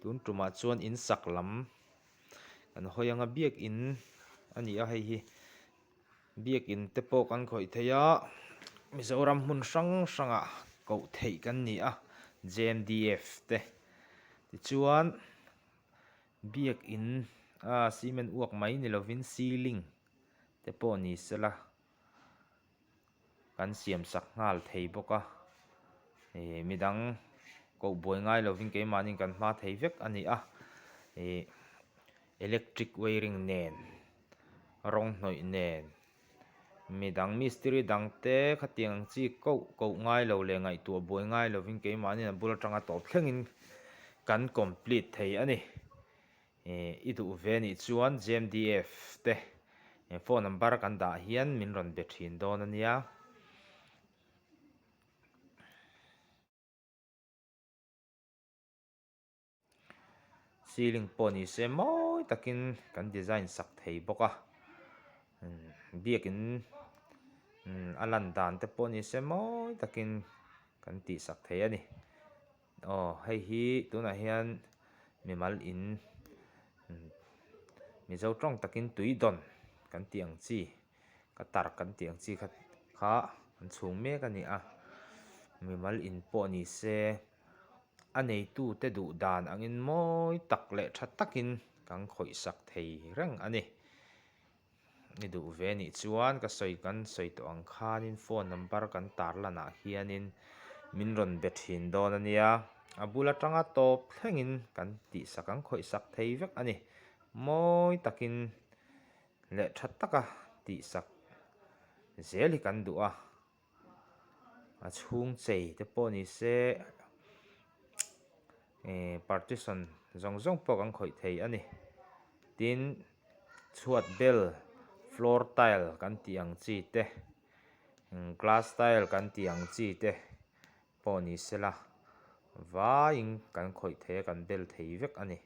Tun tumah chuan in sak lam kan hawi anga biakin a ni a hei hi biakin te pawh kan khawih thei a Mizoram hmun hrang hrangah koh theih kan ni a J M D F te tichuan biakin a cement uak mai ni lovin ceiling te pawh ni sela. Kan siam sak nghal thei bawk a, ih midang koh buai ngai lovin keimahniin kan hma thei vek a ni a, ih electric wiring nen rawng hnawih nen midang mistiri dang te khatiang ang chi koh koh ngai lo leh ngaihtuah buai ngai lovin keimahniin a bul atanga tawp thlengin kan complete thei a ni. Ih i duh ve nih chuan JMDF te phone number kan dah hian min rawn be thin dawn a nia. Ceiling pawh ni se mawi takin kan design sak thei bawk a, biakin a lan dan te pawh ni se mawi takin kan tih sak thei a ni. Aw hei hi tunah hian mimal in mizo tawng takin tui dawn kan tih ang chi ka tar kan tih ang chi kha kha an chhung mek a ni a mimal in pawh ni se a neitu te duh dan angin mawi tak leh tha takin kan khawih sak thei reng a ni. I duh ve nih chuan ka sawi kan sawi tawh ang khanin phone number kan tar lanah hianin min rawn be thin dawn a nia. A bul atanga tawp thlengin kan tihsak ang khawihsak thei vek a ni. Mawi takin leh tha taka tihsak zel hi kan duh a. A chhung chei te pawh ni se eh partition zawng zawng pawh kan khawih thei a ni tin chhuat bel floor tile kan tih ang chi te glass tile kan tih ang chi te pawh ni sela vaiin kan khawih thei a kan bel thei vek a ni.